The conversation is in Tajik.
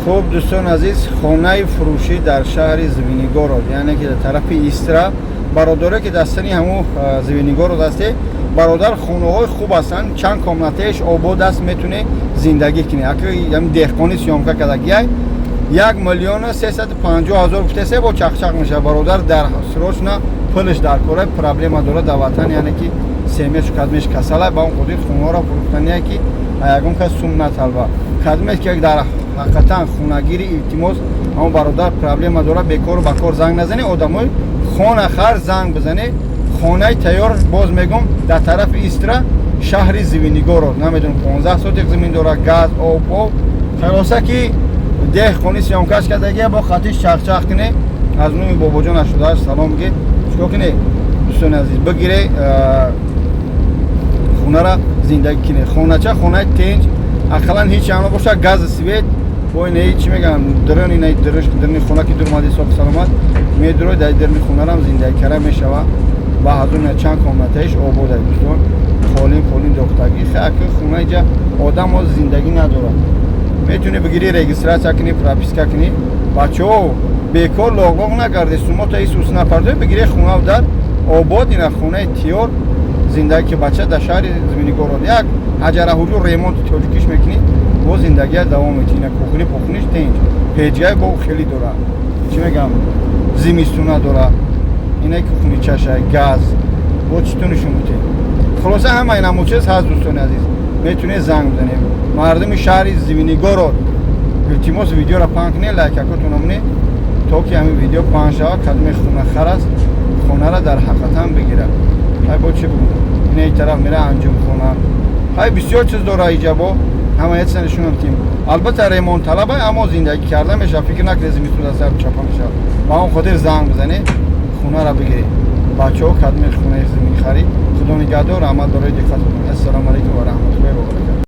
Хуб, дӯстони азиз, хонаи фурӯшӣ дар шаҳри Звенигород, яъне ки дар тарафи Истра. Бародаре, ки дар сини ҳамун Звенигород ҳасте, бародар, хонаҳои хуб ҳастанд, чанд комнатаеш обод аст, метунӣ зиндагӣ кунӣ. Аки деҳқонӣ съёмка кардагиай, 1 350 000 гуфтесе, бо чақчақ мешавад. Бародар дар срочно пулш дар кора, проблема дорад дар ватан, яъне ки семеш кадмеш касала. Ба он хотир хонаҳоро фурӯхтание, ки ягон кас сум наталба. Кадмеш ки дар ҳақиқатан хонагири, илтимос, ҳамон бародар проблема дорад, бекору ба кор занг назанӣ. Одамои хонахар занг бизанӣ. Хонаи тайёр, боз мегум, дар тарафи Истра, шаҳри Звенигород, намедонам, 15 сотих замин дорад, газ, об об Хулоса, ки деҳқони съёмкаш кардагия, бо хатиш чахчах кунӣ. Аз номи Бобоҷон 88 салом ги. Чикор кунӣ, дӯстони азиз? Бигире хонара, зиндагӣ кунӣ. Хонача, хонаи тинҷ, ақаллан ҳеч ам набошад, газ, свет, бо ина чӣ мегӯям, дрон, ина дрни хона ки дурмади, соф саломат медурой, дар дирни хонарам зиндагӣ кара мешава. Ба ҳазур чанд комнатаиш обод аст, дӯстон, қолин полин дохтагӣ. Хаки хона иҷа одам оз зиндагӣ надорад. Метавонӣ бигирӣ, регистрация кунӣ, прописка кунӣ. Бачаҳо, бекор лоғлоғ накарде, сумото исус напардои, бигире хона дар обод, ина хонаи тиёр, зиндагӣ ки бача дар шаҳри Звенигород як ҳаҷараҳуҷу ремонти тоҷикиш мекунӣ, бо зиндагия давом метӣ. Ина кухни пухниш тинҷ, печгай бо хеле дора, чӣ мегам, зимистуна дора. Ина кухни чашай, газ, бо чӣ ту нишон бутем. Хулоса, ҳамаи намуд чиз ҳаст, дӯстони азиз, метунед занг бизанед. Мардуми шаҳри Звенигород, илтимос, видеоро паҳн кунед, лайкакотон монед, то ки ҳамин видео паҳн шавад. Кадоме хонахар аст, хонара дар ҳақиқатан бигирад. Ҳай, бо чӣ бигӯм? Ина ин тараф мера анҷумхона, ҳай, бисёр чиз дора иҷа, бо ҳама чиза нишонам тим. Албатта, ремонт талаба, аммо зиндагӣ карда мешавад. Фикр накунед, зимистон дар сар чапа мешавад. Ба он хотир занг бизанед, хонара бигиред. Бачаҳо, кадоме хонаи замин харид. Худо нигаҳдор, раҳмат барои диққататон. Ассалому алайкум ва раҳматуллоҳи ва баракатуҳ.